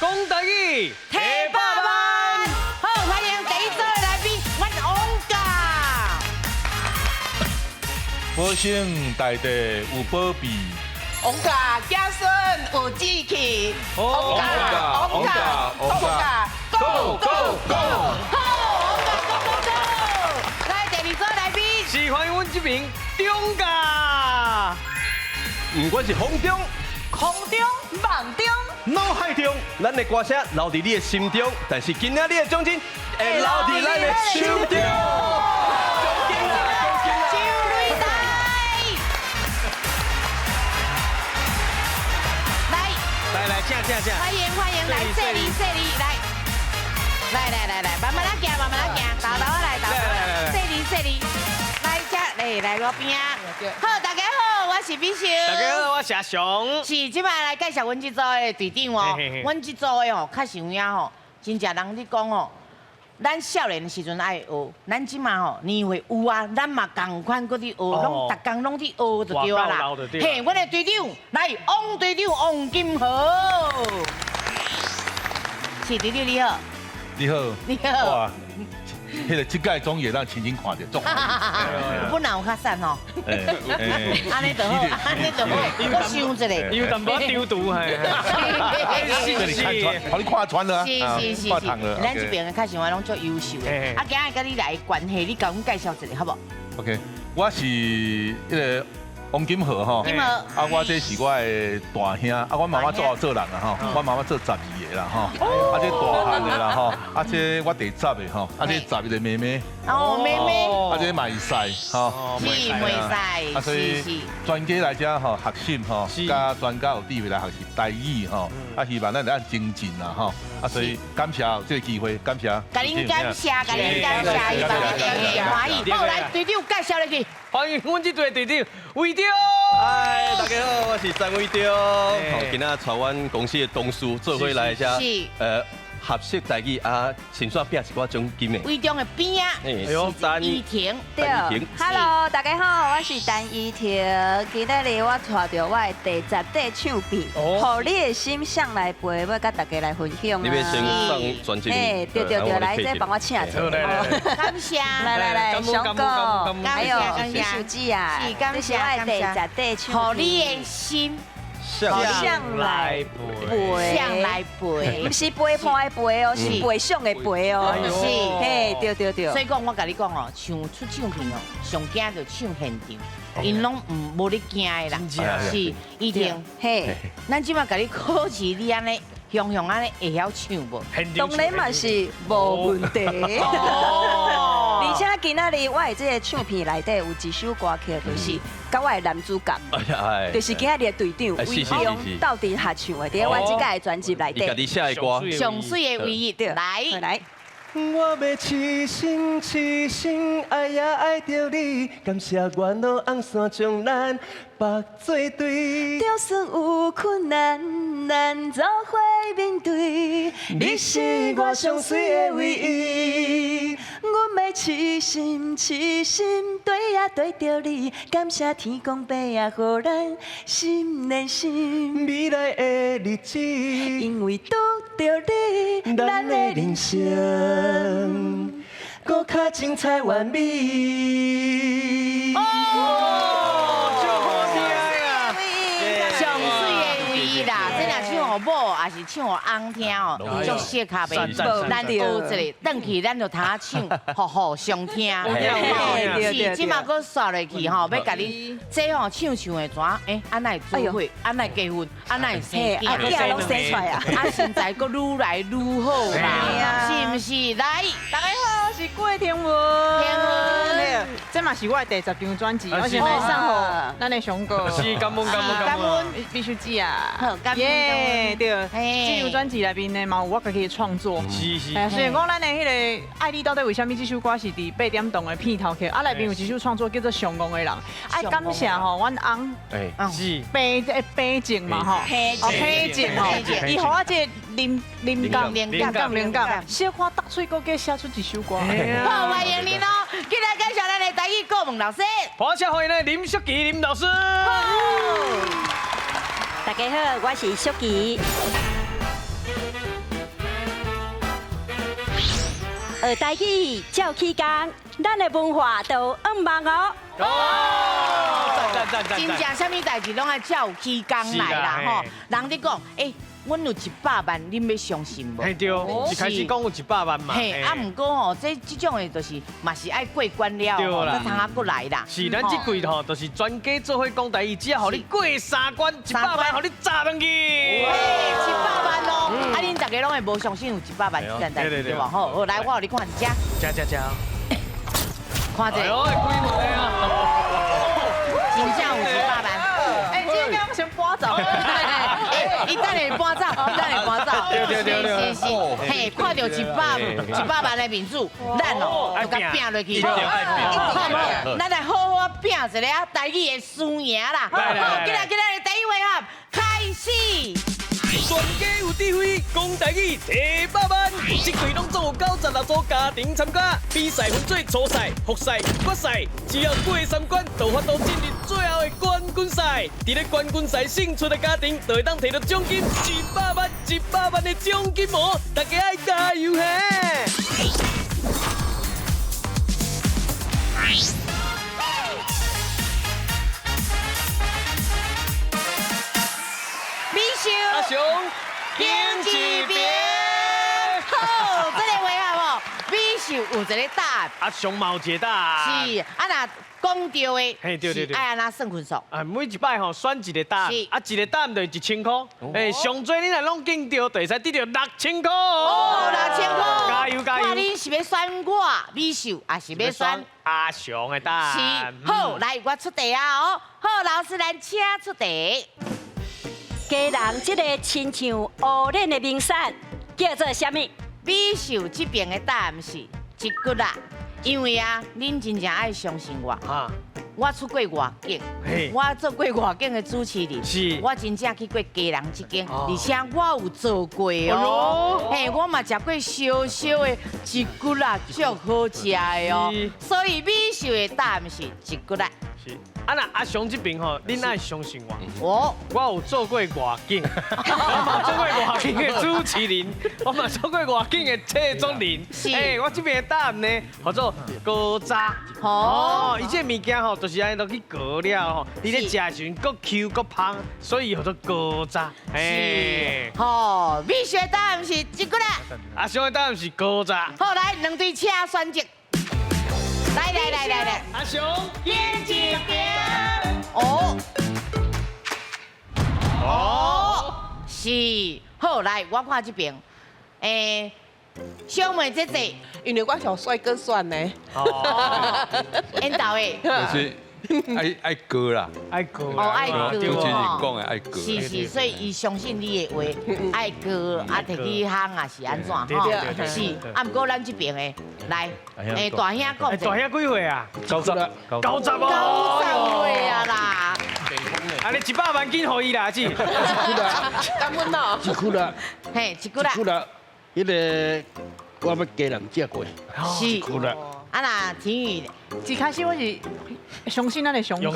講台語，提百萬。好，歡迎第一組的來賓，阮王甲。保生大帝有保庇，王甲子孫有志氣，王甲王甲王甲，Go Go Go！好，王甲 Go Go Go！來第二組來賓，是歡迎阮這邊中甲，不管是風中、空中、夢中、腦海中，咱的歌聲留佇你的心中，但是今仔日的獎金會留佇咱的手中。獎金啦，獎金啦！周瑞台，來，來來，請請請，歡迎歡迎，來這裡這裡來，來來來來，慢慢仔行，慢慢仔行，豆豆仔來，豆豆來，這裡這裡，來這，來來我邊仔。好，大家好，我是美秀。大家好，我是阿雄。是，這擺來介紹阮這組的隊長哦。阮這組的吼，確實有影吼，真正人咧講吼，咱少年的時陣愛學，咱這馬吼年歲有啊，咱嘛仝款閣佇學，攏逐工攏佇學就對啊啦。嘿，阮的隊長來，王隊長王金豪。是隊長你好。你好。你好。哇，彼个這屆總會當親親看著，總。本來有較瘦吼。按呢就好，按呢就好。我想一下。有淡薄仔丟毒嘿。是是，予你看穿了啊。是是是是，咱這邊的確實我攏足優秀的。啊，今日佮你來關係，你共阮介紹一下好無？OK，我是彼个王金豪吼。金豪。啊，我這是我的大兄，啊，我媽媽做做人啦吼，我媽媽做12个啦吼，啊，這大漢的啦吼，啊，這我第十个吼，啊，這11个妹妹。哦，妹妹。啊，這嘛會使吼。是袂使。啊，所以專家來遮吼學習吼，佮專家有智慧來學習台語吼，啊，希望咱會當精進啦吼，啊，所以感謝這個機會，感謝。共恁感謝，共恁感謝，希望你會歡喜。好，來隊長介紹入去。歡迎阮這隊隊長偉忠。嗨，大家好，我是陳偉忠。今仔帶阮公司的同事做伙來遮，學習台語啊，順紲拼一寡獎金的。偉忠的邊仔，是依婷。對，Hello，大家好，我是陳依婷。今仔日我帶著我的第十塊唱片，予你的心向來陪，欲佮大家來分享啊。你欲先送專輯？哎，對對對，來這幫我請一下。感謝。來來來，雄哥，還有美秀姊啊，這是我的第十塊唱片。予你的心。向來陪，向來陪，毋是陪伴的陪哦，是陪送的陪哦。是，嘿，對對對。所以講，我共你講哦，唱出唱片哦，上驚就唱現場，𪜶攏毋無咧驚的啦。是，依婷，嘿，咱這馬共你考試，你按呢，雄雄按呢會曉唱無？當然嘛是無問題。而且今仔日我的這个唱片內底有一首歌曲，就是佮我的男主角，就是今仔日的隊長偉忠鬥陣合唱的，佇我這屆的專輯內底。伊家己寫的歌，上媠的唯一，來來。我欲痴心痴心愛呀愛著你，感謝緣路紅線將咱縛做對。就算有困難，咱做伙面對。你是我上媠的唯一。阮欲痴心痴心對呀對著你，感謝天公伯啊，予咱心連心。未來的日子，因為拄著你，咱的人生閣較精彩完美。哦，足好聽呀！上媠的唯一啦，這若唱予某，抑是唱予翁聽哦，足適合的。咱學一下，轉去咱就通唱，好好相聽。是，這馬閣煞落去吼，欲共你這吼唱唱會怎？欸，按哪會做伙？按哪會結婚？按哪會生囝？囝攏生出來啊！啊，身材閣愈來愈好啦，是毋是？來，大家好，我是郭天文。天文，這嘛是我的第十張專輯，我先來送予咱的雄哥。是，感恩感恩感恩，美秀姊啊。好，感恩。耶，對，這張專輯內面呢，嘛有我家己的創作。是是。雖然講咱的彼个《愛你到底為啥物》這首歌是佇八點檔的片頭曲，啊，內面有一首創作叫做《上戇的人》，愛感謝吼，阮翁。是。平平靜嘛吼，哦，平靜吼，伊予我這個靈靈感靈感靈感，小可搭喙閣閣寫出一首歌。好，歡迎你咯！今日介紹咱的台語顧問老師。歡迎歡迎咱林淑琪林老師。大家好，我是淑琪。學台語，照起工，咱的文化就有向望哦。哦，讚讚讚讚！真正啥物代誌攏愛照起工來啦吼。人咧講，欸，阮有100萬，恁欲相信無？嘿對，一開始講有100萬嘛。嘿，啊，毋過吼，這這種的就是嘛是愛過關了吼，才通啊過來啦。是，咱這季吼，就是全家做伙講台語，只要予你過三關，100萬予你砸轉去。嘿，100萬哦！啊，恁大家攏會無相信有100萬這件代誌對無？好，好，來，我予你看一下。遮遮遮。看這。哎呦，開門啊！真正有100萬。哎，今天剛先搬走。伊等下搬走，伊等下搬走。對對對對。是是，嘿，看著100萬的面子，咱哦就共拚落去。好無？咱來好好拚一下台語的輸贏啦。好，今日今日第一回合開始。全家有智慧，講台語提百萬，這季攏總有96組家庭參加，比賽分做初賽、複賽、決賽，只要過三關，就有法度進入最後的冠軍賽。佇咧冠軍賽勝出的家庭，就會當提著獎金100萬、100萬的獎金哦！大家愛加油嘿！美秀，阿雄。行一邊，好，這個回合哦，美秀有一個答案，阿雄嘛有一個答案，是啊，若講對的，是愛按怎算分數？啊，每一擺吼選一個答案，啊，一個答案就是1000塊，哎，上濟你若攏揀對，就會使得著6000塊。哦，6000塊，加油加油！看恁是欲選我美秀，還是欲選阿雄的答案？是，好，來我出題啊哦，好，老師咱請出題。家人這个親像烏輪的名產叫做啥物？美秀這邊的答案是一骨啦，因為啊，恁真正愛相信我。我出過外景，我做過外景的主持人，是，我真正去過家人這間，而且我有做過哦，嘿，我嘛食過燒燒的一骨啦，足好食的哦，所以美秀的答案是一骨啦。是，啊那阿雄這邊吼，恁愛相信我。我有做過外景，我嘛做過外景的主持人，我嘛做過外景的製作人。哎，我這邊的答案呢，叫做高渣。哦，伊這个物件吼，就是按呢落去熬了吼，你咧食的時陣閣 Q 閣芳，所以叫做高渣。哎，好，美秀的答案是這個啦。阿雄的答案是高渣。好，來兩隊請選擇。來來來來來，阿雄，行一邊。哦，哦，是，好，來，我看這邊，欸，小妹姐姐，因為我小帥哥選呢。哦，緣投的。就是愛愛哥啦，愛哥，哦，愛哥，主持人講的愛哥。是是，所以伊相信你的話，愛哥啊，提去烘啊是按怎吼？是，啊，毋過咱這邊的，來，欸，大兄講。大兄幾歲啊？90。90 90歲啊啦！啊，你100萬緊予伊啦，姐。一骨啦，感恩哦。一骨啦。嘿，一骨啦。一骨啦，彼个我欲家人食過。是。一骨啦。啊那婷雨，一開始我是相信咱的上哥，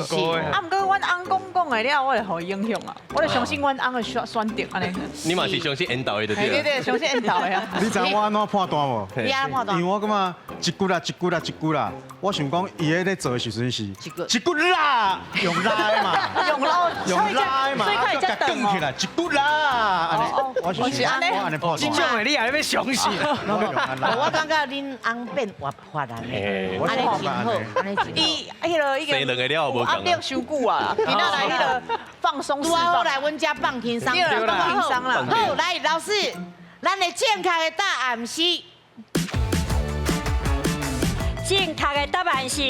啊，毋過阮翁公講的了，我會予伊影響啊，我就相信阮翁的選選擇按呢。你嘛是相信緣投的對對？對對，相信緣投的啊。你知我按怎判斷無？你按怎判斷？因為我感覺一骨啦，一骨啦，一骨啦，我想講伊彼咧做的時陣是一骨啦，用拉的嘛，用拉，用拉的嘛，啊，閣捲起來，一骨啦，按呢，我是按呢，我按呢判斷。這種的你也欲相信？我感覺恁翁變活潑啊。按呢真好，按呢真好。伊彼个已經生兩个了無壓力傷久啊，今仔來彼个放鬆釋放。來阮遮放輕鬆，放輕鬆啦。好，來老師，咱的正確的答案是，正確的答案是，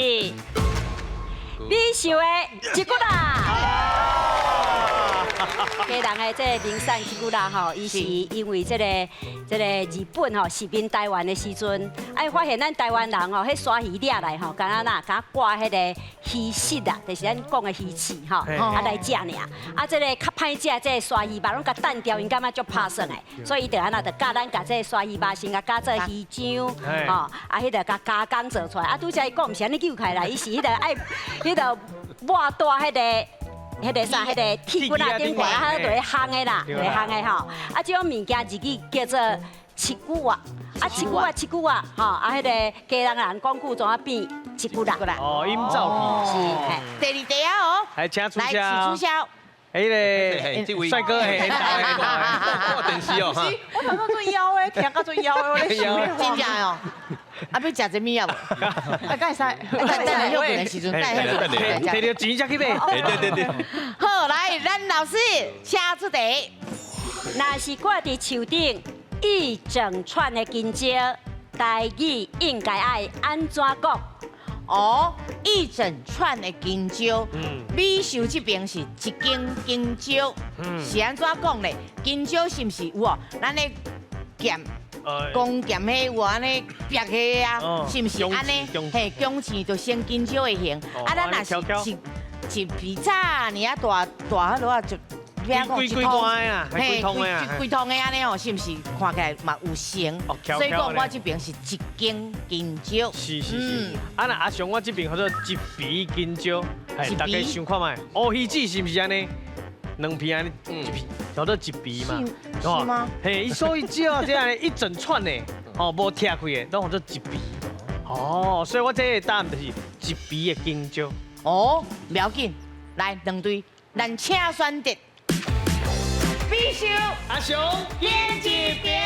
美秀的一骨啦。家人的這個名產一骨啦吼，伊是因為這個日本吼殖民台灣的時陣，哎發現咱台灣人吼，彼鯊魚掠來吼，敢若哪，敢掛彼個魚翅啊，就是咱講的魚翅吼，啊來食爾。啊，這個較歹食，這個鯊魚肉攏共彈掉，𪜶感覺足拍算的，所以伊就按怎，就教咱共這個鯊魚肉先共加做魚漿，吼，啊，彼個共加工做出來。啊，拄才伊講毋是按呢揪開來，伊是彼個愛彼個抹大彼個。彼个啥，彼个鐵棍仔頂懸，啊，就咧烘的啦，咧烘的吼。啊，這種物件日語叫做七股仔，啊，一句啊，一句啊，吼，啊，彼个家人人讲久，怎啊变一句啦？哦，音走去。是，第二题啊哦。来，请出来，请出痟。哎嘞，帅哥，嘿，看电视哦，我头先做枵的，听到做枵的，我咧想。真正哦。啊，欲食啥物啊？啊，敢会使？等等休困的时阵，等下提著钱才去买。对对对。好，来，咱老师请出题。若是挂伫树顶一整串的金蕉，台语应该爱按怎讲？哦，一整串的金蕉，美秀这边是一根金蕉，是按怎讲咧？金蕉是毋是有哦？咱的剑，弓剑彼有按呢煏的啊，是毋是按呢？嘿，弓箭就成金蕉的形。啊，咱若是一皮早尔啊大大彼落啊就。规规罐啊，嘿，规规桶的按呢哦，是毋是看起来嘛有型？所以讲我这边是一根金蕉。是是是。啊那阿雄我这边叫做一皮金蕉，嘿，大家想看觅？乌鱼子是毋是按呢？两片按呢，一皮叫做一皮嘛，是吗？嘿，所以只要这样一整串的，哦，无拆开的，拢叫做一皮。哦，所以我这个答案就是一皮的金蕉。哦，不要紧，来两队，咱请选择。美秀阿雄点一边，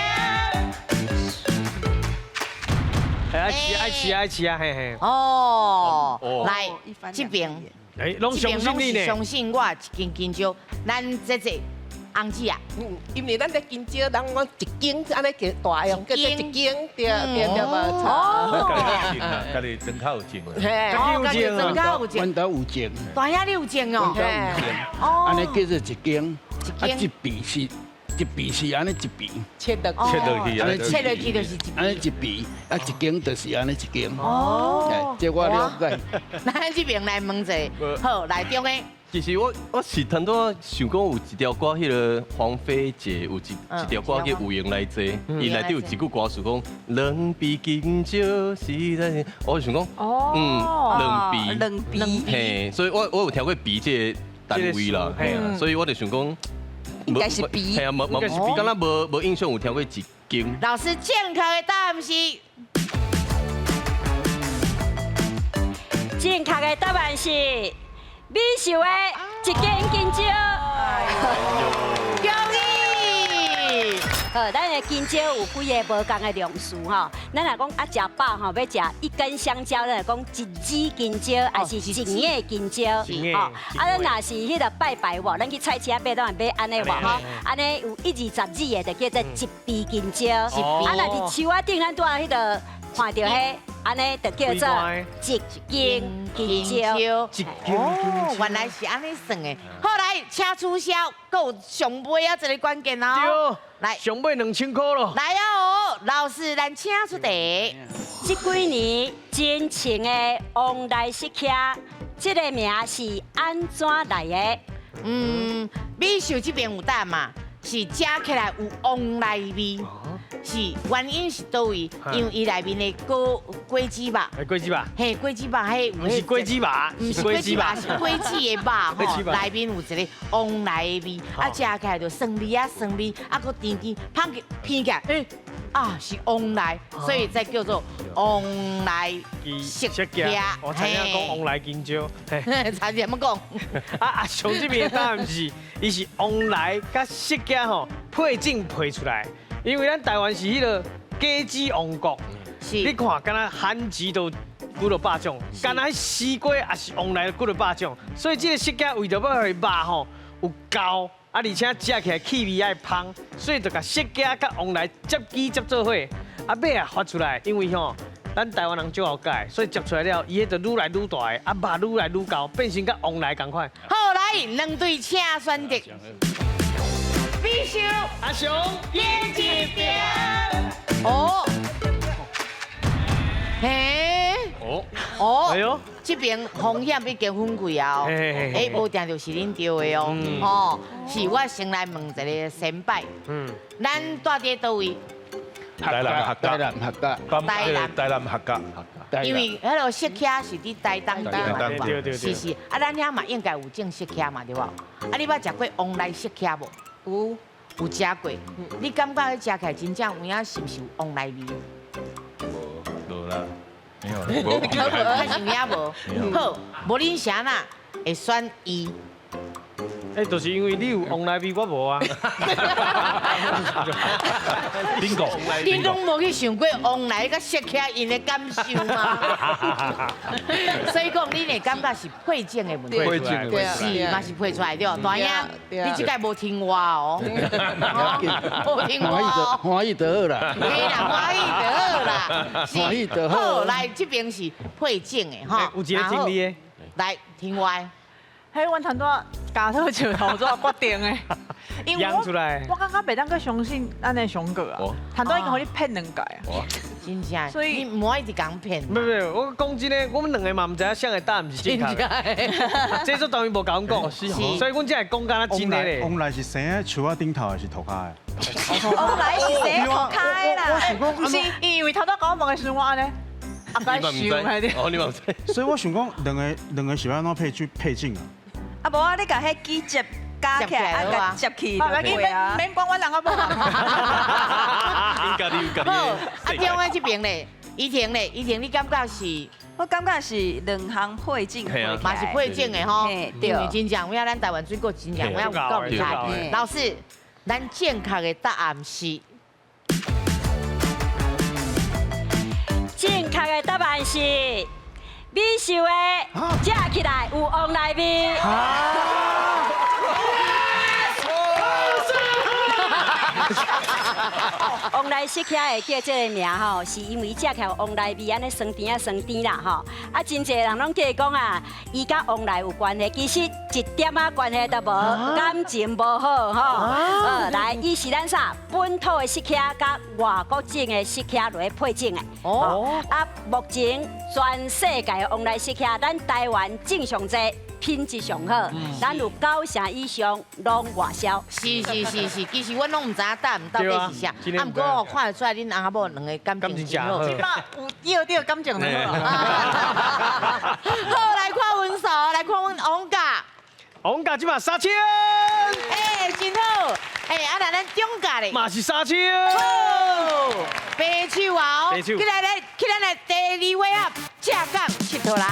爱吃爱吃爱吃啊，嘿嘿。哦，来这边，哎，拢相信你呢？相信我一根金蕉，咱这这翁子啊，因为咱这金蕉，咱讲一根按呢大用，叫做一根，对对对无错。哦，家己庄口有种，嘿，家己庄口有种，阮兜有种。大兄你有种哦？阮兜有种，按呢叫做一根。啊，一皮是，一皮是按呢一皮，切落切落去，切落去就是一按呢一皮，啊一根就是按呢一根。哦，这我了解。咱这边来问一下，好，来中的。其实我是头拄想讲有一条歌，彼个黄飞姐有一条歌叫《有闲来坐》，伊内底有一句歌词讲两臂金蕉是在，我想讲，两臂，两臂，嘿，所以我有听过皮这个单位啦，嘿啊，所以我就想讲。应该是鼻，系啊，无无，敢若无印象有听过一根。老师正确的答案是，正确的答案是美秀的一根金蕉。恭喜！好，咱的金蕉有几个无仝的量词吼。咱若讲啊，食饱吼，欲食一根香蕉，咱就讲一支金蕉，还是一叶金蕉？吼，啊，咱若是彼个拜拜无，咱去菜市仔买，拢会买按呢无吼？按呢有一二十支的，就叫做一支金蕉。啊，若伫树仔顶，咱拄仔彼个看著彼，按呢就叫做一根金蕉。哦，原来是按呢算的。好，来，请取消，阁有上尾啊一个关键哦。来，上尾2000块咯。来啊！哦，老师，咱请出题。这几年真情的旺来释迦，这个名是按怎来的？嗯，美秀这边有答嘛？是食起来有旺来味，是原因是佗位？因为伊内面的果果子肉。果子肉。嘿，果子肉彼有。毋是果子肉，毋是果子肉，是果子的肉吼。内面有一个旺来的味，啊，食起来就酸味啊酸味，啊，阁甜甜，芳起闻起来，欸，啊是旺来，所以才叫做旺来释迦。我差点讲旺来金蕉，差点欲讲。啊阿雄这边的答案是，伊是旺来佮释迦吼配种配出来，因为咱台湾是彼个果子王国，你看，敢若番薯都几落百种，敢若西瓜也是旺来几落百种，所以这个释迦为著欲予肉吼有厚，啊而且食起来气味爱芳，所以就共释迦佮旺来接机接做伙，啊尾啊发出来，因为吼咱台湾人足了解，所以接出来了，伊彼就愈来愈大个，啊肉愈来愈厚，变成佮旺来仝款。好，来两队请选择。美秀阿雄点一边。哦，嘿，哦，哦，哎呦，这边风险已经分开啊！哎，无定就是恁对的哦。哦，是我先来问一个先辈。咱住伫佗位？台南客家，台南客家，台南台南客家。因为彼个释迦是伫台东对，是是。啊，咱遐嘛应该有种释迦嘛，对无？啊，你捌食过旺来释迦无？有。有食過，你感覺彼食起來真正有影是毋是有旺來味？無啦，沒有。較是有影無？好，無恁啥啦會選伊？哎，就是因為你有旺來味，我無啊。邊個？你攏無去想過旺來佮釋起𪜶的感受嗎？所以講，你的感覺是配種的問題，配種的是嘛是配出來對。大兄，你這屆無聽話哦，無聽話哦。歡喜就好啦。嘿啦，歡喜就好啦。歡喜就好。好，來這邊是配種的吼。有一個聽你的。來聽我的。彼阮頭拄仔加套石頭做決定的，因為我我感覺袂當閣相信咱的上過啊，頭拄已經予你騙兩屆啊，真正，所以你毋愛一直共騙。不不，我講真的，我們兩個嘛毋知影誰的答案是正確的，這做當然無共阮講，所以阮才會講敢若真的咧。旺來是生喺樹仔頂頭還是塗跤的？旺來是生塗跤的啦，毋是，因為頭拄共我問的時陣我按呢。你嘛毋知，哦，你嘛毋知。所以我想講，兩個是欲按怎配對配種啊？啊無啊，你共彼枝接加起來，啊共接去就對啊。免管阮人啊無。應該你有家己。好，啊中的這邊咧，怡婷咧，怡婷你感覺是？我感覺是兩項配種，嘛是配種的吼。對。因為真正有影咱台灣水果真正有影有夠厲害。老師，咱正確的答案是？正確的答案是美秀的，食起來有旺來味。旺來釋迦會叫這個名吼，是因為食起來有旺來味，按呢酸甜啊酸甜啦吼。啊，真濟人攏計講啊，伊佮旺來有關係，其實一點仔關係都無，感情無好吼。來，伊是咱啥本土的釋迦佮外國種的釋迦落去配種的。哦。啊，目前全世界的旺來釋迦，咱台灣種上濟。品質上好，咱有9成以上攏外銷。是是是是，其實阮攏毋知影答案到底是啥，啊，毋過我看得出來，恁翁仔某兩個感情真好。這擺有藥著感情就好。好，來看分數，來看阮王甲。王甲這擺3000。欸，真好。欸，啊，那咱中甲咧。嘛是3000。好，白手啊，哦，起來來，起來來，第二回合，正港𨑨迌人。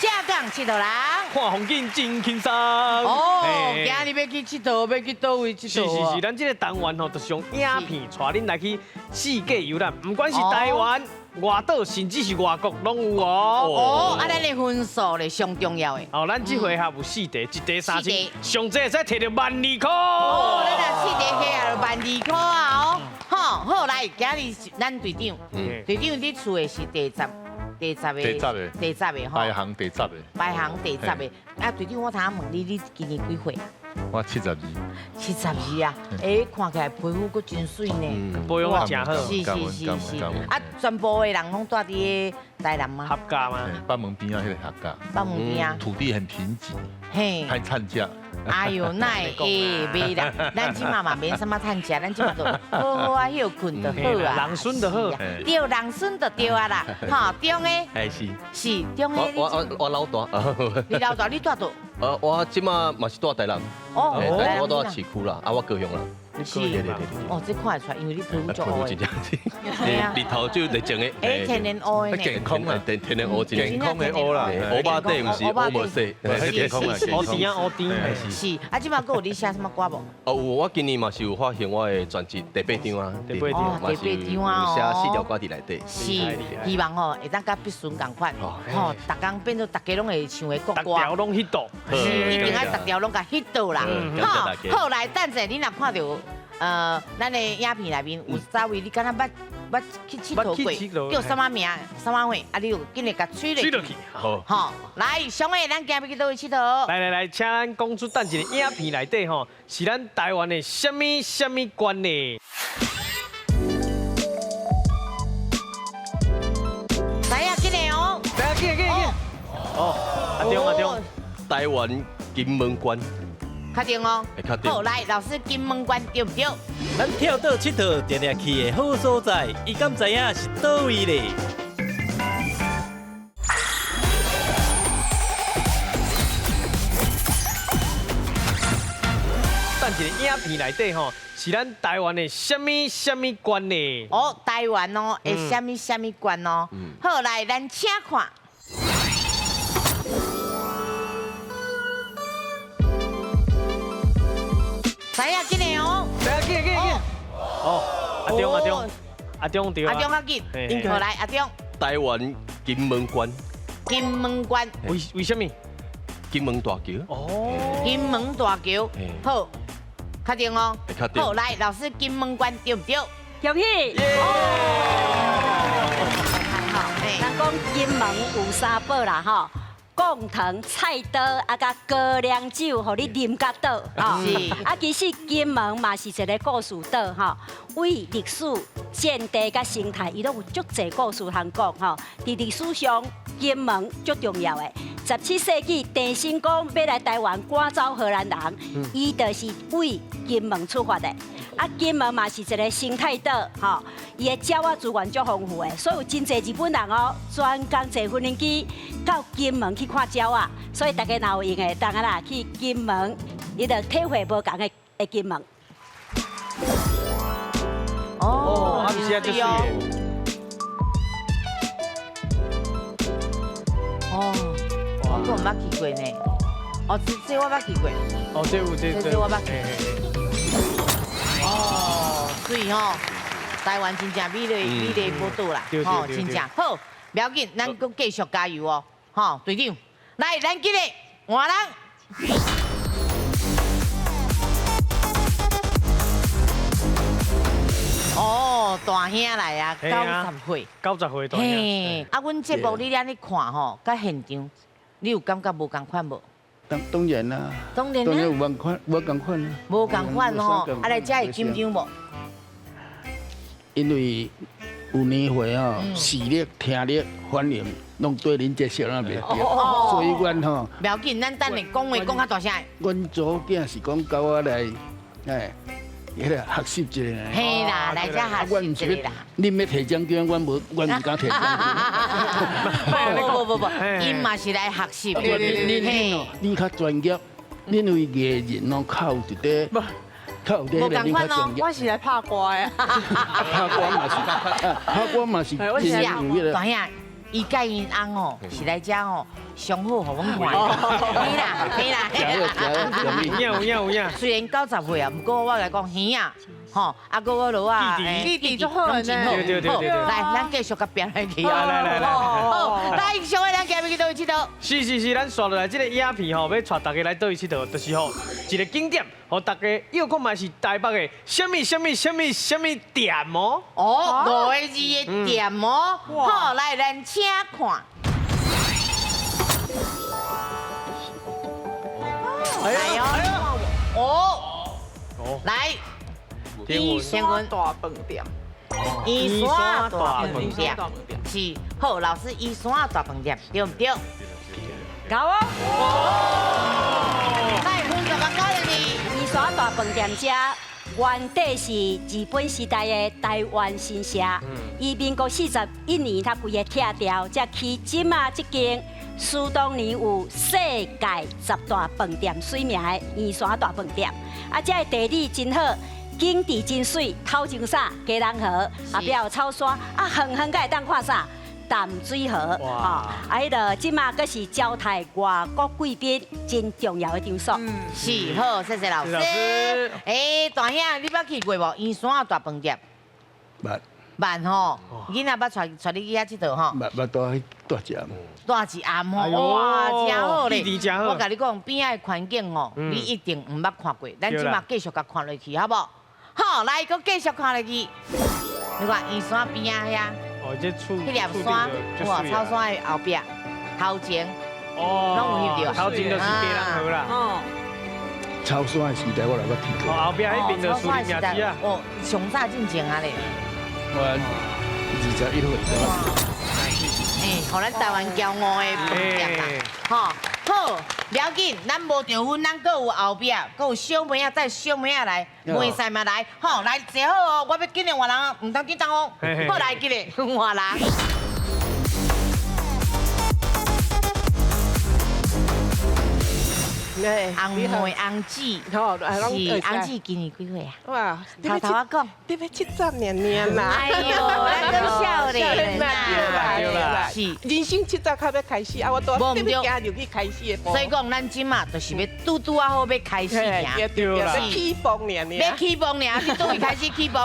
正港𨑨迌人，看風景真輕鬆。哦，今日欲去𨑨迌，欲去佗位𨑨迌？是是是，咱這個單元吼，就是用影片帶恁來去世界遊覽，不管是台灣、外島，甚至是外國，攏有哦。哦，啊，咱的分數咧上重要的。哦，咱這回合有4題，1題3000，上濟會使摕著12000塊。哦，咱若4題起來就12000塊啊！哦，好，好來，今日咱隊長，隊長你厝的是第十。第十個，第十個吼，排行第十個，排行第十個。啊，隊長，我頭問你，你今年幾歲？我72。72啊！哎，看起來皮膚閣真媠呢，保養得真好。是是是是。啊，全部的人攏住佇台南嗎？合家嗎？北門邊仔彼個合家。北門邊仔。土地很貧瘠，嘿，還趁食。哎呦，哪會袂啦？咱這馬嘛免啥物趁食，咱這馬就好好啊歇睏就好啊。人孫就好。對，人孫就對啊啦。吼，中的。哎是。是中的。我老大。你老大，你住佗？我這馬嘛是住台南。哦。我住市區啦，啊，我高雄啦。是。哦，這看得出來，因為你皮膚足烏的。日頭就熱情的。哎，天然烏的。健康啊，天然烏，健康的烏啦。烏肉底毋是烏無色，健康啊，烏甜啊，烏甜。是，啊，這馬閣有咧寫啥物歌無？哦，有，我今年嘛是有發行我的專輯第8張啊。第8張。哦，第8張啊。有寫4條歌佇內底。是，希望吼會當佮必順仝款，吼，逐工變做逐家攏會唱的國歌。逐條攏彼度。是，一定愛逐條攏共彼度啦。好，好來，等者你若看著。咱的影片內面有啥位你敢若捌去𨑨迌過，叫啥物名？啥物貨？啊，你就緊來共吹落去。好。好，來，上个咱今日去佗位𨑨迌？來來來，請咱講出等一个影片內底吼，是咱台灣的啥物啥物縣呢？來啊，緊來哦！來啊，緊來緊來緊！哦，阿中阿中，台灣金門縣。確定哦，好，來，老師，金門縣對毋對？咱跳島𨑨迌，定定去的好所在，伊敢知影是佗位咧？片內底吼，是咱台灣的啥物啥物縣呢？哦，台灣哦，會啥物啥物縣哦？好，來，咱請看。知影緊的哦，知影緊緊緊。哦，阿中阿中，阿中對阿中較緊，好來阿中。台灣金門縣。金門縣。為啥物？金門大橋。哦。金門大橋，好，確定哦。確定。好，來老師，金門縣對毋對？恭喜。人講金門有三寶啦，吼。貢糖、菜刀啊，佮高粱酒，予你啉甲倒，吼。啊，其實金門嘛是一个故事島，吼。為歷史、戰地佮生態，伊攏有足濟故事通講，吼。佇歷史上，金門足重要的。17世紀，鄭成功欲來台灣趕走荷蘭人，伊就是為金門出發的。啊，金門嘛是一个生態島，吼，伊的鳥仔資源足豐富的，所以有真濟日本人哦，專工坐無人機到金門去看鳥仔，所以大家若有閒的，當下啦去金門，伊就體會無仝的金門。哦，啊，毋是啊，就是。哦，我閣毋捌去過呢。哦，這我捌去過。哦，這有這這我捌去。哦，水吼，台灣真正美麗美麗寶島啦，吼，真正好，不要緊，咱閣繼續加油哦，吼，隊長，來，咱今日換人。哦，大兄來啊，90歲。90歲大兄。嘿，啊，阮節目你按呢看吼，佮現場，你有感覺無仝款無？當然啦，當然當然有仝款，無仝款啊。無仝款吼，啊來遮會緊張無？因為有年歲吼，視力、聽力、反應，攏對恁這小人袂對，所以阮吼。不要緊，咱等下講話講較大聲。阮祖囝是講教我來，哎，彼个學習一下。嘿啦，來遮學習一下啦。恁欲提獎金，阮無，阮毋敢提獎金。不，𪜶嘛是來學習。恁哦，恁較專業，恁為藝人哦，較有一塊，較有無仝款哦，我是來拍歌的。拍歌嘛是，拍歌嘛是。是啊，大兄，伊佮𪜶翁哦，是來遮哦，上好予阮看。嘿啦，嘿啦。有影有影。雖然90歲啊，毋過我來講耳啊。吼，啊，閣我落啊，弟弟足好呢，對，來，咱繼續共拼落去啊！來，好，來，上位咱今日去佗位𨑨迌？是，咱紲落來這个影片吼，欲帶大家來佗位𨑨迌，就是吼一个景點，予大家又看覓是台北的啥物啥物啥物啥物店哦。哦，5个字的店哦。好，來，咱請看。來哦，哦，來。圓山大飯店，圓山大飯店是好，老師，圓山大飯店對毋對？𠢕哦！來，分數較高的呢？圓山大飯店遮原底是日本時代的台灣新社，伊民國41年，他規个拆掉，才起今仔這間。蘇當年有世界10大飯店水名的圓山大飯店，啊，這个地理真好。景致真媠，頭前啥基隆河，後壁有草山，啊，遠遠閣會當看啥淡水河，吼，啊，彼个這馬閣是招待外國貴賓真重要的場所。是，好，謝謝老師。欸，大兄，你捌去過無？圓山大飯店。捌。捌吼，囡仔捌帶你去遐𨑨迌吼。捌蹛去蹛一暗。蹛一暗吼，哇，真好咧！我共你講，邊仔的環境吼，你一定毋捌看過。咱這馬繼續共看落去，好無？好，來，閣繼續看落去。你看圓山邊仔遐，哦，這厝，彼粒山，哇，草山的後壁，頭前，哦，攏有翕著。頭前就是基隆河啦。哦。草山的時代我來捌去過。哦，後壁彼邊就是樹林子啊。哦，上早進前啊咧。我21歲。欸，予咱台灣驕傲的飯店啦，吼，好，不要緊，咱無著分，咱閣有後壁，閣有小妹仔帶小妹仔來，袂使嘛來，吼，來坐好哦，我欲緊來換人，毋通緊張哦，好來，緊來換人。翁妹、翁姊，是翁姊今年几岁啊？哇，头头仔讲，你欲70年啦！哎呦，咱阁少年啦，是人生70较欲开始啊！我拄仔欲行入去开始的步。所以讲，咱这马就是欲拄拄仔好欲开始行，对啦，欲起步尔尔，欲起步尔，你佗位开始起步？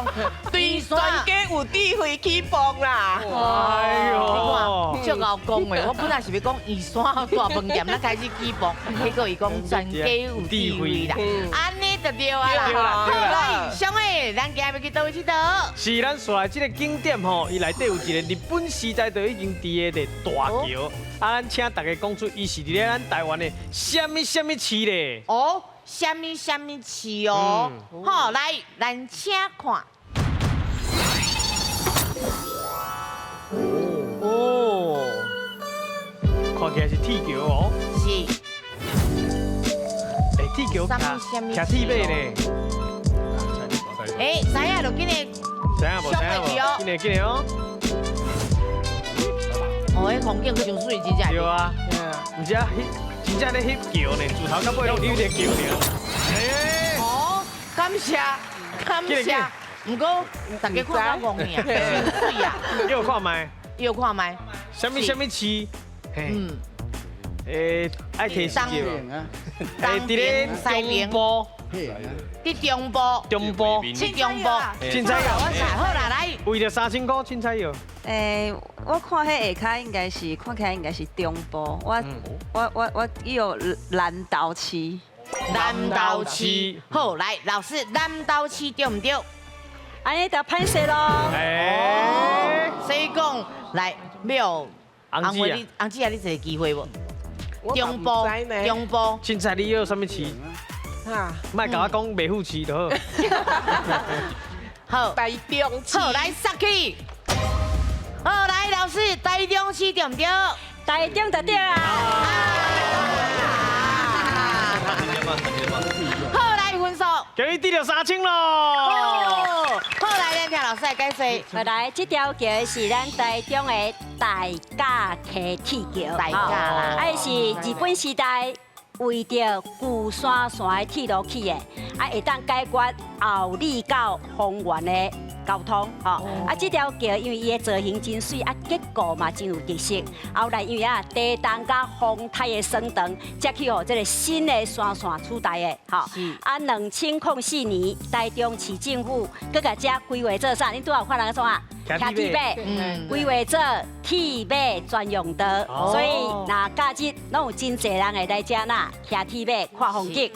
对，全家有智慧起步啦！哎呦，你看，足𠢕讲的，我本来是欲讲圆山大饭店，咱开始起步，结果伊讲全家有智慧啦，按呢就对啊啦。好，来，小妹，咱今日欲去佗位𨑨迌？是咱紲来这个景点吼，伊内底有一个日本时代就已经伫的大桥，啊，咱请大家讲出伊是伫咧咱台湾的啥物啥物市咧？哦，啥物啥物市哦？好，来，咱请看。哦，看起来是铁桥哦。是。欸，铁桥徛铁马呢？欸，知影就紧来。知影无？知影无？紧来紧来哦。哦，彼风景真媠，真正。对啊。毋是啊，翕真正咧翕桥呢，自头到尾拢翕这桥尔。哦，感谢，感谢。毋过大家看较戆尔，真媠啊。叫我看觅。叫看觅。啥物啥物市？嗯。欸，爱提示者。欸，伫咧中部。伫中部。中部。凊中部。凊彩药。好啦，来。为著3000箍，凊彩药。欸，我看彼下跤应该是看起来应该是中部，我叫南投市。南投市。好，来，老师，南投市对毋对？按呢就歹势咯。欸。所以讲，来，没翁妹你，翁姊啊，你一个机会无？中部，中部。凊彩你要啥物市？哈，莫共我讲袂赴市就好。好，台中市。好，来杀去。好，来老师，台中市对毋对？台中就对啊。好，来分数。给你得著3000咯。好，来咱听老师来解说。来，这条桥是咱台中的大甲溪铁桥。大甲啦，啊，是日本时代为著龟山线的铁路起的，啊，会当解决后里到丰原的交通，吼。啊，这条桥因为伊的造型真媠，啊，结构嘛真有特色。后来因为啊，台东佮丰台的双长，才去予这个新的山线取代的，吼。啊，2004年，台中市政府阁共遮规划做啥？恁拄仔有看人创啊？骑铁马，规划做铁马专用道，所以若假日拢有真济人会来遮呐骑铁马看风景。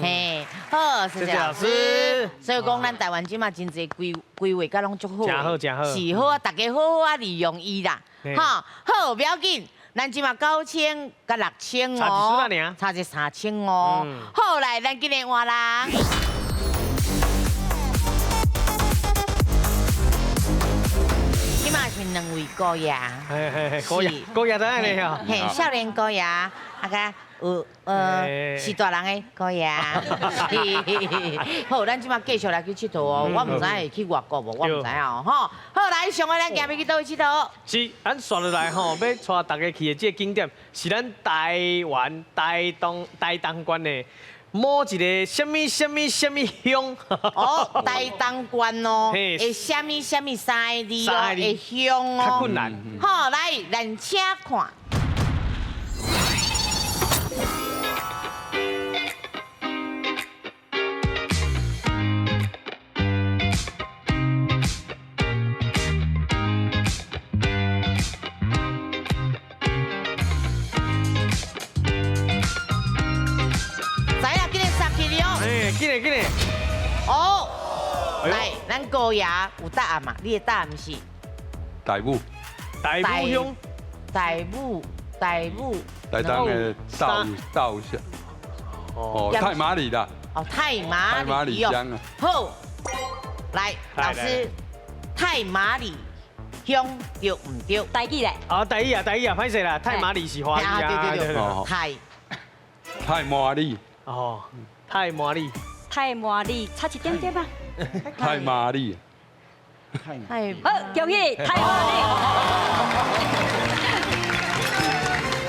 嘿，好，谢谢老师。所以讲，咱台湾这马真济规划甲拢足好，真好真好，是好啊，大家好好啊利用伊啦。哈，好，不要紧，咱这马9000佮6000哦，差一3000哦。好，来，咱今日换人。这马是两位姑爷，嘿嘿嘿，姑爷，姑爷怎样呢？嘿，少年姑爷，啊个。有是大人的姑爷。好，咱这马继续来去𨑨迌哦。我毋知会去外国无，我毋知哦。吼，好，来，上个咱今日去佗位𨑨迌？是，咱紲落来吼，欲带大家去的这个景点是咱台湾台东县的某一个啥物啥物啥物乡。哦，台东县哦，会啥物啥物三个字哦，的乡哦。较困难。好，来，咱请看。紧嘞！哦，来，咱姑爷有答案嘛？你的答案是？大武。大武乡。大武，大武。台东的大武乡。哦，太麻里啦。哦，太麻里乡啊。好，来，老师，太麻里乡对毋对？台语咧。哦，台语啊，台语啊，歹势啦，太麻里是华语啊。对对对。太。太麻里。哦，太麻里。太麻里，差一点点啊。太麻里。太。好，恭喜太麻里。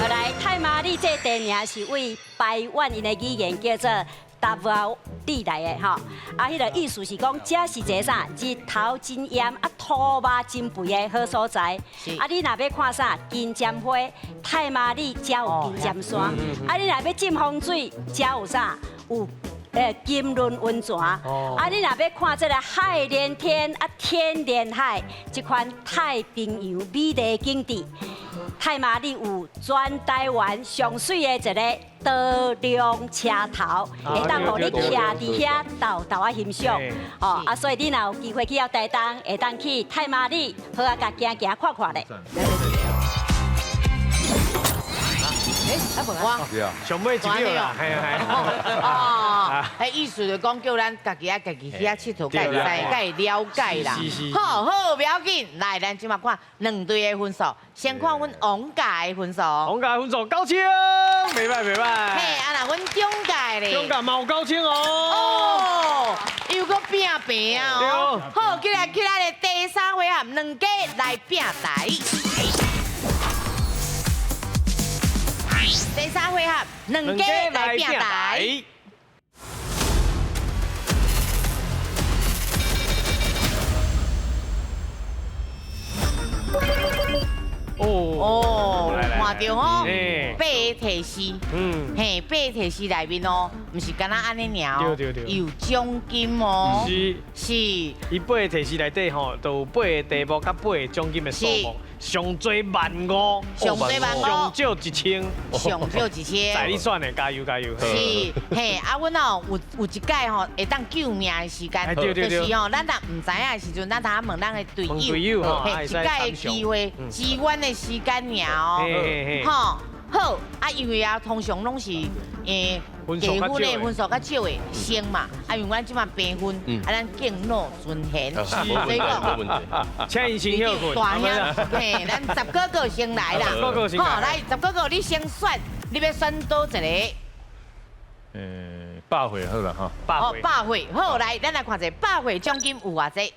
来，太麻里這個地名是為排灣𪜶的語言叫做達瓦地來的吼。啊，彼個意思是講，這是一个啥？日頭真炎，啊土肉真肥的好所在。啊，你若欲看啥？金針花，太麻里才有金針山。啊，你若欲浸風水，才有啥？有金崙溫泉。啊，你若欲看這个海連天，啊天連海，這款太平洋美麗景致。太麻里有全台灣上媠的一个多龍車頭，會當予你徛佇遐豆豆仔欣賞。哦，啊，所以你若有機會去到台東，會當去太麻里，好啊，共行行看看咧。我上尾一秒啦，係啊係。哦，彼意思就講叫咱家己愛家己去遐𨑨迌，才會知，才會了解啦。好好，不要緊，來，咱這馬看兩隊的分數，先看阮王家的分數。王家的分數9000，袂歹袂歹。嘿，啊若阮中家咧，中家嘛有9000哦。哦，又閣拼平啊哦。好，起來起來咧，第三回合兩家來拼台。第三回合，兩家來拼台。哦，看著吼，八个提示，嘿，八个提示內面哦，毋是干焦按呢爾哦，有獎金哦，是是，伊八個提示內底吼，就有八个題目佮八个獎金的數目，上濟15000，上濟15000，上少1000，上少1000，在你選的，加油加油！是，嘿，啊，阮哦有一擺吼會當救命的時間，就是吼，咱若毋知影的時陣，咱通問咱的隊友，嘿，一擺的機會，支援的時間爾哦，吼，好，啊，因為啊，通常攏是加分的分數較少的先嘛，啊，因為阮這馬平分，啊，咱敬老尊賢，所以講，請伊先歇睏。大兄，嘿，咱十哥哥先來啦，好，來，十哥哥你先選，你欲選佗一个？百歲好啦，吼。哦，百歲，好，來，咱來看一下百歲獎金有偌濟？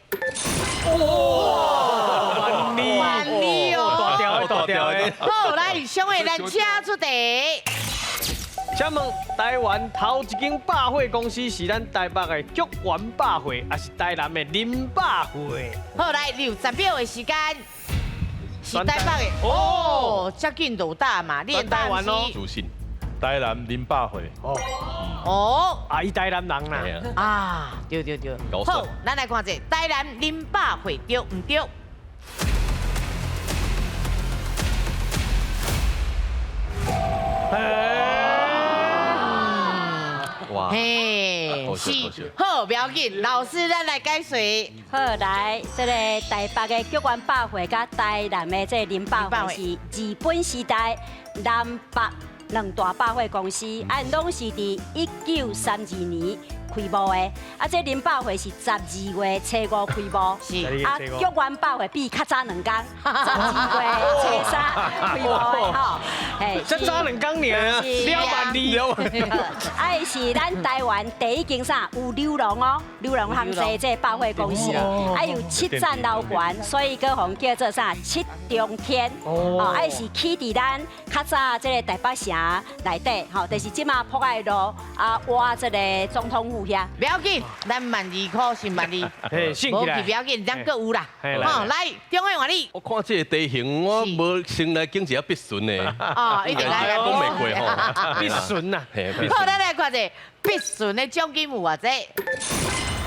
哇，萬里，萬里哦，大條的，大條的。好，來，上位咱請出題。請問台灣頭一間百貨公司是咱台北的菊園百貨，還是台南的林百貨？好，來，你有10秒的時間，是台北的哦，這緊就打嘛，你的答案是？自信。台南林百貨。哦。哦。啊，伊台南人啦。啊，對對對。好，咱來看一下台南林百貨對毋對？哇！嘿，是，好，不要緊，老師，咱來解說。好，來，這个台北的菊園百貨佮台南的這个林百貨是日本時代南北兩大百貨公司，啊，攏是佇1932年開幕的。啊，這林百貨是12月初5開幕，是。啊，菊園百貨比較早2天，12月初3開幕的吼。嘿，才早2天爾，2万2。啊，伊是咱台灣第一間啥有流浪哦，流浪行踅這个百貨公司，啊有7層樓懸，所以閣予叫做啥七重天。哦，啊，伊是起佇咱較早這个台北城內底，吼，就是這馬博愛路啊，倚這个總統府遐。不要緊，咱12000塊是12000，無去不要緊，咱閣有啦。好，來，中偉換你。我看這个地形，我無先來揀一下必順的。哦，一定來。講袂過吼，必順啊。好，咱來看一下必順的獎金有偌濟。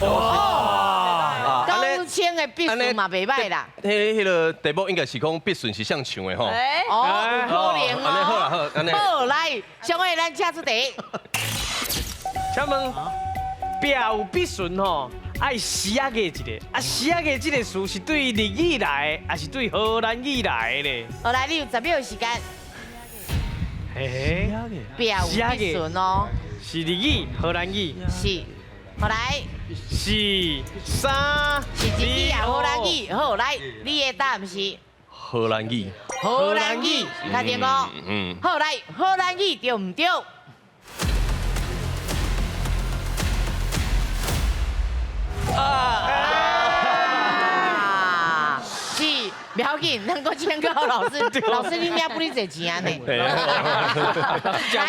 哦，9000的必順嘛袂歹啦。彼个题目应该是讲必顺是谁唱的吼。哦，有可能哦。按呢好啦好，按呢。好，來，小伟，咱请出题。请问，壁有必顺吼，爱写个一个，啊写个这个词是对日语来的，还是对荷兰语来的咧？好，来，你有10秒的时间。嘿嘿，壁有必顺哦。是日语、荷兰语。是。好来。是三。是日语啊，荷兰语。好，来，你的答案是？荷兰语。荷兰语，确定哦。嗯。好，来，荷兰语对毋对？啊！是，不要紧，紧，咱阁请教老师，老师你领不哩济钱呢？来，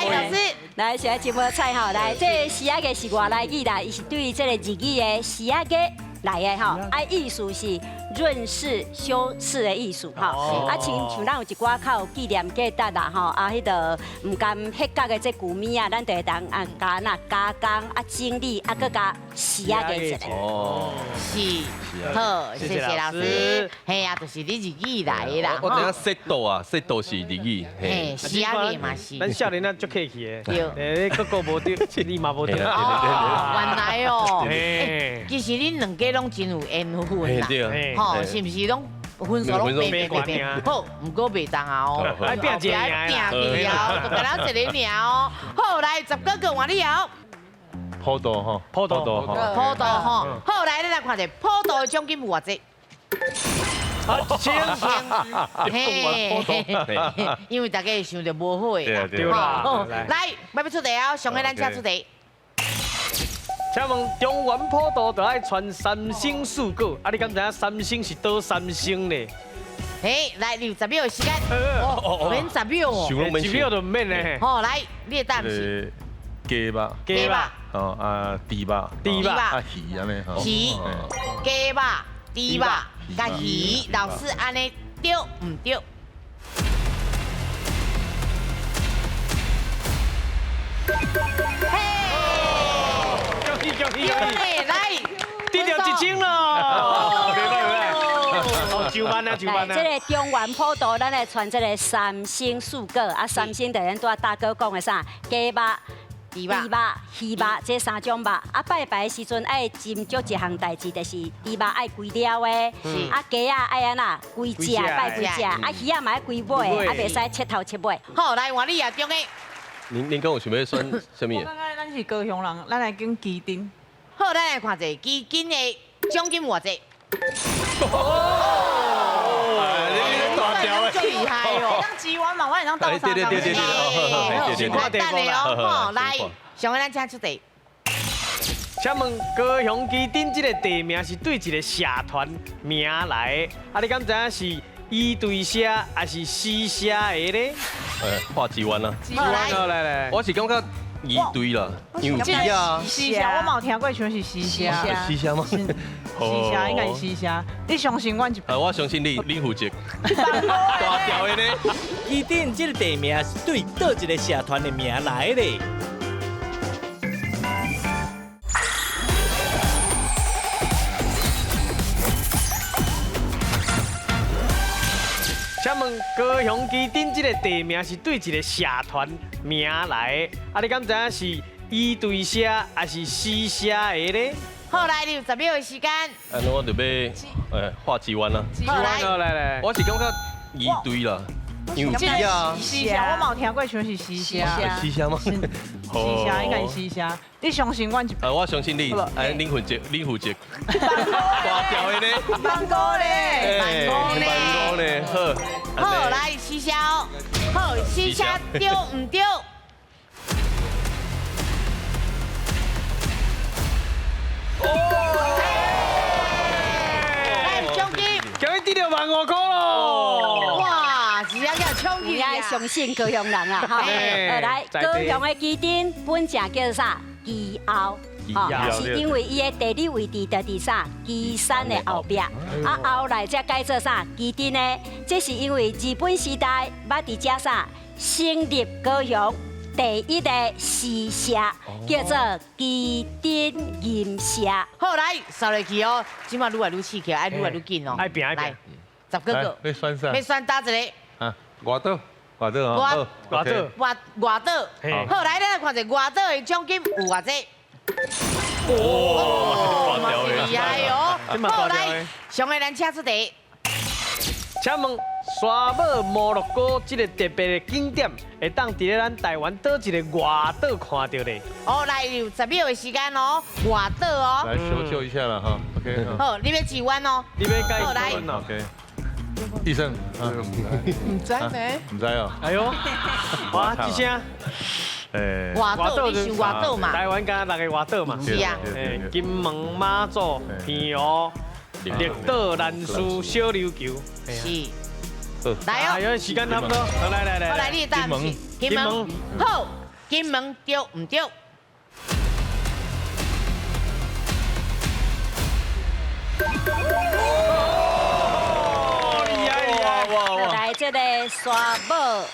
老师，来，是真无彩吼，来，这个丝仔个是外来语啦，伊是对这个日语的丝仔个来的吼，啊，意思是润饰、修饰的意思吼。啊，亲像咱有一寡较有纪念价值啦吼，啊，彼个毋甘彼角的这旧物仔，咱就会当啊加那加工啊整理啊，阁加丝仔个一下。哦，是，好，谢谢老师。嘿啊，就是你日语来的啦。我知影色度啊，色度是日语。嘿，丝仔个嘛是。咱少年仔足客气的。对。欸，个个无对，你嘛无对。哦，原来哦。其实恁两家拢真有缘分啦，吼，是毋是拢分数拢平平平？好，毋过袂当啊哦，爱拼一个爱拼去哦，就干焦一个尔哦。好，来十哥哥换你哦。普渡吼，普渡吼，普渡吼。好，来，咱来看者普渡的奖金有偌济？千，嘿，因为大家会想著无好的啦。对啦。来，欲欲出题哦，上个咱请出题。请问中原普渡就爱传三牲四果，啊，你敢知影三牲是佗三牲咧？嘿，来，你有10秒的时间，免10秒哦，10秒就毋免咧。好，来，你的答案是？鸡肉，鸡肉，哦啊，猪肉，猪肉，啊鱼按呢吼。鱼，鸡肉，猪肉，佮鱼，老师按呢对毋对？嘿！恭喜恭喜！来，得到1000咯！哦，上万啊，上万啊！这个中原普渡，咱来传这个三牲四果啊，三牲就咱拄仔大哥讲的啥？鸡肉、猪肉、鱼肉，这三种肉。啊，拜拜的时阵爱斟酌一项代志，就是猪肉爱规粒的，啊鸡仔爱按怎规只拜规只，啊鱼仔嘛爱规尾，啊袂使切头切尾。好，来换你也中的。您讲有想欲选啥物？我感觉咱是高雄人，咱来拣旗津。好，咱来看者旗津的奖金偌济。哦，你大条的，厉害哦！当几碗嘛，我会当倒三对对对对对，等下哦，好，来，上个咱请出题。请问高雄旗津这个地名是对一个社团名来的，啊，你敢知影是伊对社还是西社的咧？画几弯啊？来来来，我是感觉伊对啦，因为鸡啊。西社我嘛有听过，像是西社。西社吗？西社应该是西社。你相信我一？我相信你，你负责。大条的呢？旗津这个地名是对佗一个社团的名来的。请问高雄旗津这个地名是对一个社团名来的，啊，你敢知影是伊对社还是西社的咧？好，来，你有10秒的时间。啊，那我就欲画几弯啊。好，来来来，我是感觉伊对啦，因为鸡啊。西社我嘛有听过，像是西社。西社吗？西社应该是西社。你相信我一？我相信你，哎，你负责，你负责。大条的呢？万哥咧，万哥咧，好。好，来西社，好，西社对毋对？来，奖金，今日得著15000块咯！哇，是啊，叫抢去啊！相信高雄人啊，哈！来，高雄的旗津本正叫啥？旗后，吼，是因为伊的地理位置就伫啥？旗山的后壁，啊，后来才改做啥？旗津的。这是因为日本时代捌伫遮啥成立高雄第一个诗社，叫做旗津吟社。好，来扫落去哦，这马愈来愈刺激，爱愈来愈紧哦。爱拼爱拼。10个个。欲选啥？欲选佗一个。啊，外岛，外岛哦。外岛。外岛。好，来，咱来看者外岛的奖金有偌济。哇，嘛是厉害哦。好，来，上个咱请出题。请问沙帽摩洛哥这个特别的景点，会当伫咧咱台湾佗一个外岛看著咧？哦，来有10秒的时间哦，外岛哦。来求救一下了哈，OK。好，你欲试弯哦。你欲改好来，OK。医生，毋知呢？毋知哦。哎呦，哇，这声。外岛，你想外岛嘛？台湾敢若6个外岛嘛？是啊。金门、马祖、澎湖、绿岛、兰屿、小琉球。是。來哦，因為時間差不多，來來來，好來，你的答案是金門，好，金門對毋對？來，這個沙堡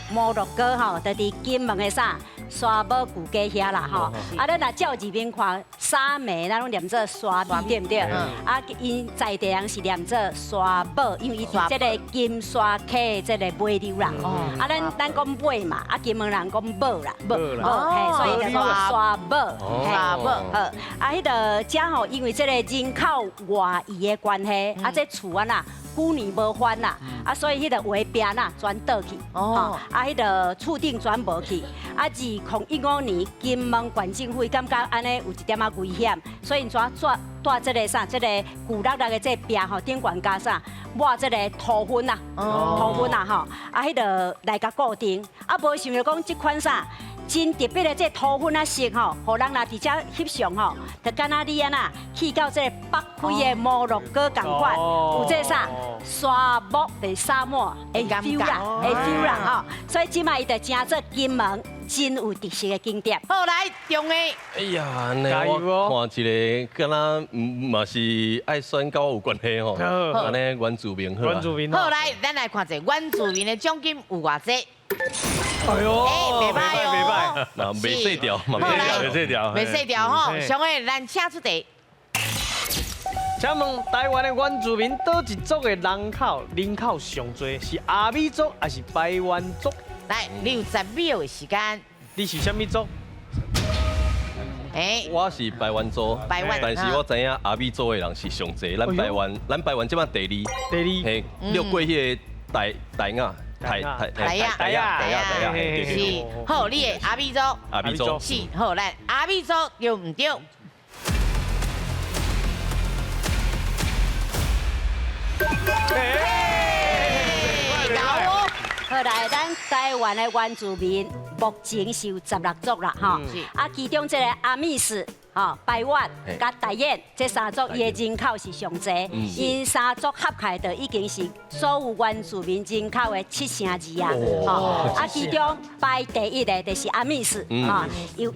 摩洛哥吼，就佇金門的啥沙堡古街遐啦吼。啊，咱若照字面看，沙眉咱攏念做沙眉，對毋對？啊，𪜶在地人是念做沙堡，因為伊佇這個金沙溪的這個尾溜啦。啊，咱講尾嘛，啊，金門人講堡啦，堡，嘿，所以叫做沙堡，沙堡。好，啊，彼个遮吼，因為這個人口外移的關係，啊，這厝安那幾年無翻啦，啊，所以彼个畫壁啦全倒去，哦，啊，彼个厝頂全無去，啊，2015年金門縣政府感覺按呢有一點仔危險，所以𪜶怎蹛這個啥，這個舊落落的這個壁吼，頂懸加啥抹這個塗粉啊，塗粉啊吼，啊，彼个來共固定，啊，無想著講這款啥。真特別的這塗粉仔色吼，予人若佇遮翕相吼，就敢若你按怎去到這個北非的摩洛哥仝款，有這啥沙漠的沙漠的 feel 啦，的 feel 啦吼，所以這擺伊就成做金門真有特色的景點。好，來中的。哎呀，按呢我看一个，敢若嘛是愛選佮我有關係吼，按呢原住民好。原住民。好，來，咱來看一下原住民的獎金有偌濟。哎喲，袂歹哦，袂歹，嘛袂細條，嘛袂細條，袂細條吼。上個咱請出題。請問台灣的原住民佗一族的人口上濟是阿美族還是排灣族？來，你有10秒的時間。你是啥物族？欸，我是排灣族，但是我知影阿美族的人是上濟。咱排灣，咱排灣這擺第二，第二，嘿，掠過彼个大大雅。台台台亞台亞台亞，是好，你的阿美族，阿美族是好，來阿美族對毋對？好來，咱台灣的原住民目前是有16族啦，吼，啊，其中這個阿美斯。吼，排灣佮大燕這三族，伊的人口是上濟，𪜶三族合起來就已經是所有原住民人口的72%啊。吼，啊，其中排第一的就是阿美斯，吼，有欲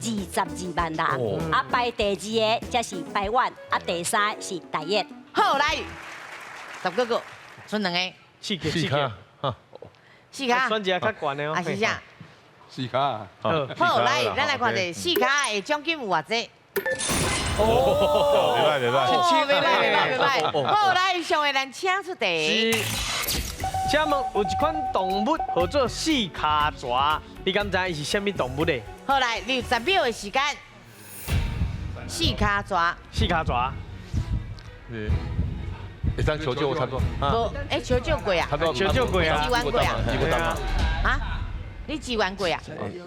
倚22萬人，啊，排第二个才是排灣，啊，第三是大燕。好，來，十哥哥，剩兩個，四個，四個，四跤，選一个較懸的哦，啊是啥？四跤。好，來，咱來看一下四跤的獎金有偌濟？哦，袂歹袂歹，袂歹袂歹袂歹。好，來，上个咱請出題。請問有一款動物號做四跤蛇，你敢知影伊是啥物動物咧？好，來，你有10秒的時間。四跤蛇。四跤蛇。會當求救我差不多。無，欸，求救過啊？求救過啊？支援過啊？啊？你支援過啊？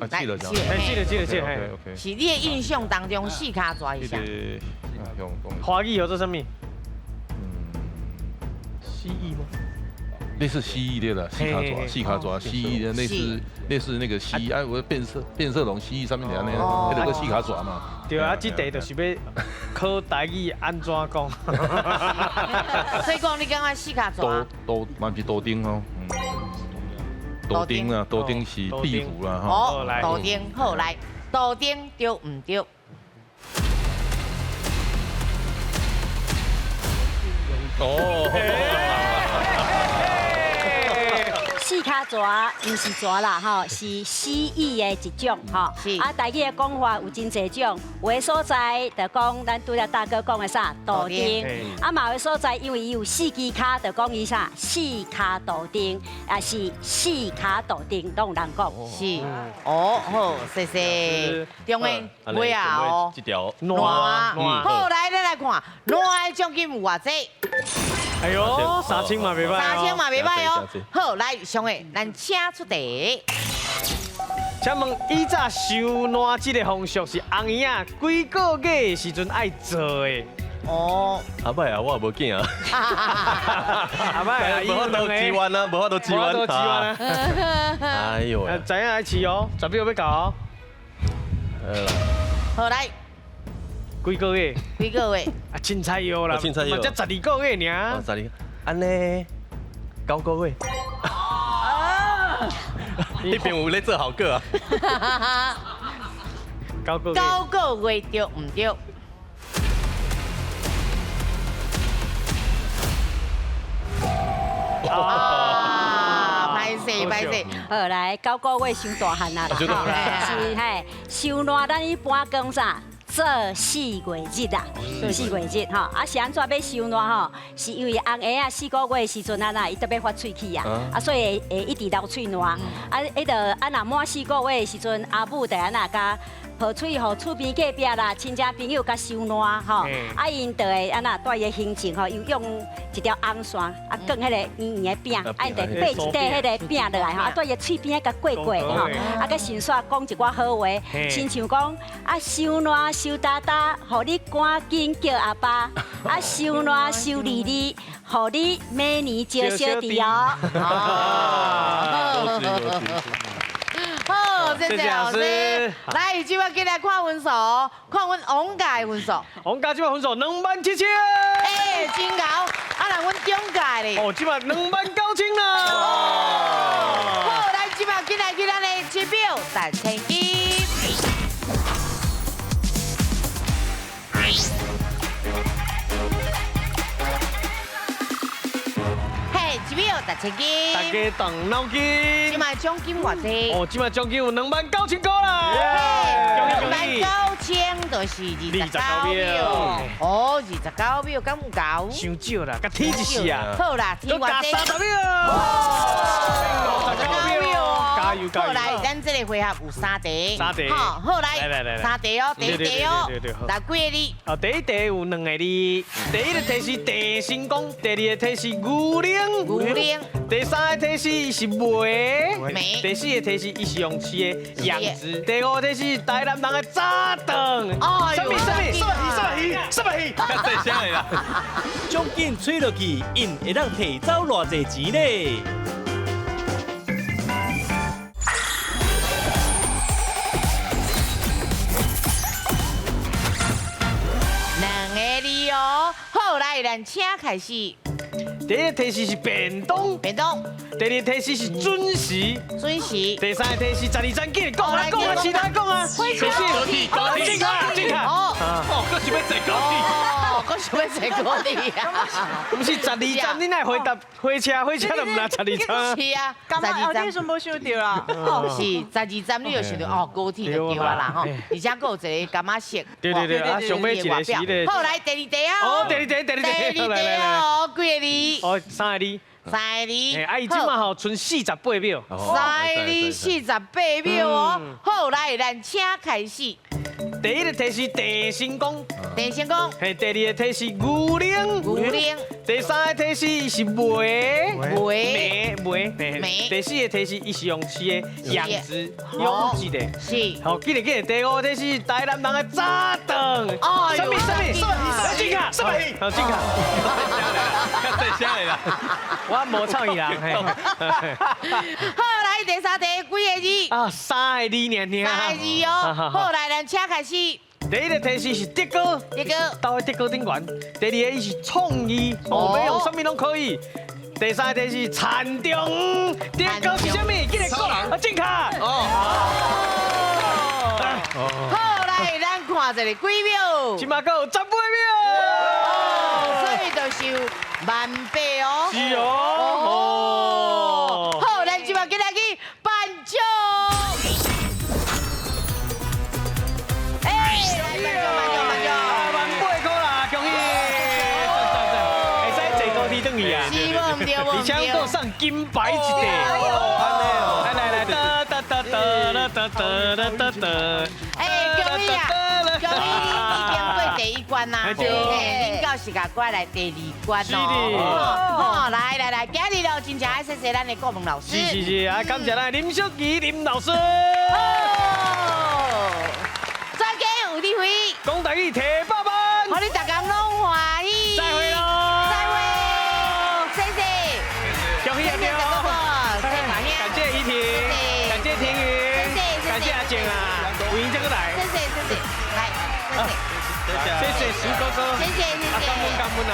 來，記得記得記得記得。是你的印象當中四跤蛇是啥？華語叫做啥物？蜥蜴嗎？類似蜥蜴的啦，四跤蛇，四跤蛇，蜥蜴的類似類似那個蜥蜴，哎，我變色龍蜥蜴上面兩那那個四跤蛇嘛。對啊，這題就是欲考台語按怎講。所以講你感覺四跤蛇？都嘛是豆丁哦。豆丁啊，豆丁是壁虎啦。哦，豆丁好來，豆丁對毋對？哦。四跤蛇毋是蛇啦，吼，是蜥蜴的一種，吼。啊，台語的講法有真濟種，有的所在就講咱拄才大哥講的啥豆丁，啊，嘛有的所在因為伊有四支跤，就講伊啥四跤豆丁，也是四跤豆丁，攏有人講。是，哦，好，謝謝。中的尾仔哦，這條爛啊，好，來，咱來看爛的獎金有偌濟？哎喲，3000嘛袂歹，3000嘛袂歹哦。好，來，上個，咱請出題。請問以早收爛這个風俗是紅嬰仔幾個月的時陣愛做的？哦。阿歹啊，我也無囝啊。阿歹啊，無法度支援啊，無法度支援。無法度支援啊。哎喲。知影愛飼哦，10秒欲到哦。好，來。幾個月？幾個月？啊，凊彩藥啦，凊彩藥，才12個月爾。哦，12，按呢， 9个月。那边有咧做好个啊。9个月。 9个月对毋对？啊，歹势歹势。好来，9个月伤大汉啊啦，是嘿，收烂咱一般讲啥？做4月日啊，4月日吼，啊是按怎欲收烂吼？是因为红鞋啊4个月的时阵啊，那伊特欲发喙齿啊，啊所以会一直流喙澜。啊，彼个啊若满4个月的时阵，阿母就按怎共抱出去，予厝边隔壁啦、亲戚朋友共收烂吼。啊，𪜶就会按怎带伊的行程吼，又用一条红线啊，卷彼个圆圆的饼，啊，𪜶就爬一块彼个饼落来吼，啊，带伊的喙边仔共过过吼，啊，阁顺续讲一寡好话，亲像讲啊，收烂收哒哒，予你赶紧叫阿爸；啊，收烂收利利，予你明年招小弟哦。好，谢谢老师。来，这摆进来看分数，看阮王家的分数。王家这摆分数27000。哎，真𠢕。啊，那阮中家咧。哦，这摆29000啦。好，来，这摆进来去咱的七秒大千金。嘿，1秒1000金。大家动脑筋。这摆奖金偌济？哦，这摆奖金有29000块啦。29000就是29秒。哦，29秒，敢有够？伤少啦，共天一时啊。好啦，天偌济？加30秒。39秒哦。加油加油！好来，咱这个回合有3题。3题。好，好来，3题哦，第一题哦。来几个字？哦，第一题有2个字。第一个题是地神公，第二个题是牛奶。牛奶。第三个提示是梅。梅。第四个提示，伊是用饲的养殖。第五个提示，台南人的早顿。哦，什么什么什么鱼什么鱼什么鱼？较细声的啦。奖金吹落去，𪜶会当提走偌济钱呢？2个字哦，好，来，咱请开始。第一个提示是便当，便当。第二个提示是准时，准时。第三个提示12站，紧讲啊讲啊，其他讲啊。火车，高铁，高铁，正确。哦，哦，阁想欲坐高铁。哦，阁想欲坐高铁啊。毋是12站，你哪会回答火车？火车就毋若12站。是啊，12站。你阵无想著啦。哦，是12站，你就想著哦，高铁就对啊啦吼。而且阁有一个柑仔色。对对对，啊，上尾一个是彼个。好，来第二题啊。哦，第二题，第二题。第二题哦，几个字？哦，3个字。 3个字。啊，伊这马吼賰48秒。3个字48秒哦。好，来，咱请开始。第一个提示地神公，地神公。嘿，第二个提示牛奶，牛奶。第三个提示是梅，梅梅梅。第四个提示伊是用饲的养殖，养殖的。是。好，紧来紧来，第五个提示台南人的早顿。哦，什么什么什么正确，什么？好，正确。较细声的啦。我无臭伊人。好，来第三题几个字？啊，3个字尔尔。3个字哦。好，来，咱请开始。第一个提示是德哥，德哥，到德哥顶悬。第二个伊是创意，哦，欲用啥物拢可以。第三个提示田中，德哥是啥物？紧来讲，啊，正确。哦。好，来，咱看一下几秒。这马阁有18秒。哦，所以就是有18哦。是哦。好，咱这马进来去颁奖。而且阁送金牌一块。来来来，哒哒哒哒哒哒哒哒哒。哎，恭喜啊！恭喜你已经过第一关啦！嘿，恁到时甲过来第二关哦。好，来来来，今日咯，真正爱谢谢咱的顾问老师。是是是，啊，感谢咱林淑仪林老师。专家有智慧，讲台语提百万，予你逐工拢欢喜。再会咯。再会，谢谢。恭喜阿彪，感谢怡婷，感谢婷云，感谢阿静啊，有闲再过来。谢谢谢谢，来，谢谢。谢谢徐哥哥，谢谢谢谢，感恩感恩啊。